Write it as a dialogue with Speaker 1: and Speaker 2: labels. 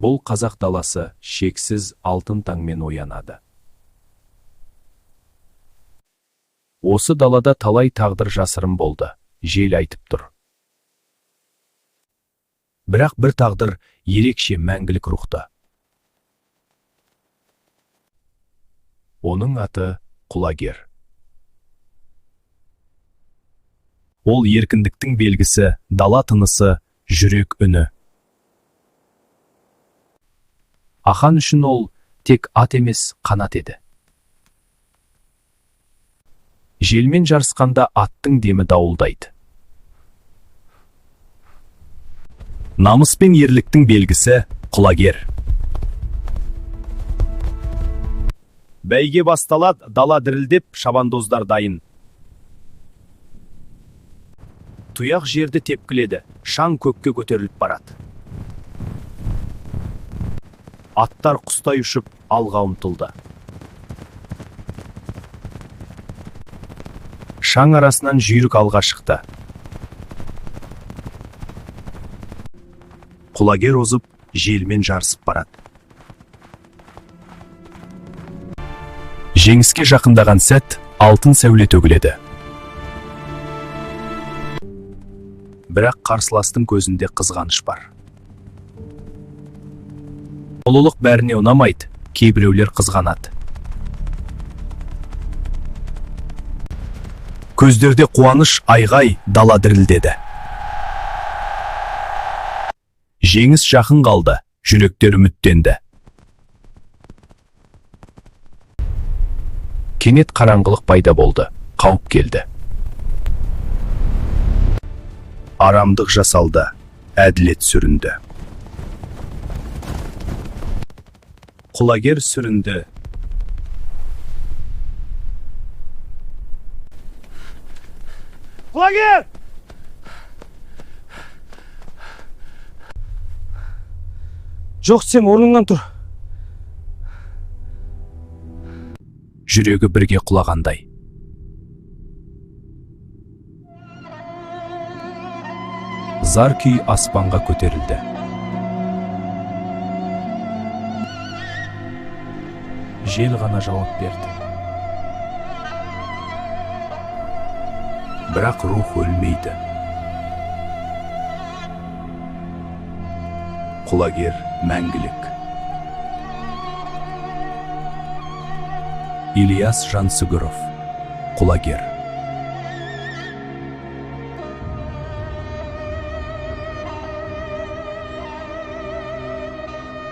Speaker 1: Бұл қазақ даласы шексіз алтын таңмен оянады. Осы далада талай тағдыр жасырын болды, жел айтып тұр. Бірақ бір тағдыр ерекше мәңгілік рухты. Оның аты Құлагер. Ол еркіндіктің белгісі, дала тынысы, жүрек үні. Ахан үшін ол тек ат емес, қанат еді. Желмен жарысқанда аттың демі дауылдайды. Намыс пен ерліктің белгісі Құлагер. Бәйге басталады, дала дірілдеп, шабандоздар дайын. Тұяқ жерді тепкіледі, шаң көкке көтеріліп барады. Аттар құстай ұшып, алға ұмтылды. Шаң арасынан жүйрік алға шықты. Құлагер озып, желмен жарысып барады. Жеңіске жақындаған сәт алтын сәуле төгіледі. Бірақ қарсыластың көзінде қызғаныш бар. Ұлылық бәріне ұнамайды, кейбіреулер қызғанады. Көздерде қуаныш, айғай, дала дірілдеді. Жеңіс жақын қалды, жүректер үміттенді. Кенет қараңғылық пайда болды, қауіп келді. Арамдық жасалды, әділет сүрінді. Құлагер сүрінді.
Speaker 2: Құлагер! Жоқ, сен орныңнан тұр.
Speaker 1: Жүрегі бірге құлағандай. Зар күй аспанға көтерілді. Жел ғана жауап берді. Бірақ рух өлмейді. Құлагер мәңгілік. Ильяс Жансүгіров. Құлагер.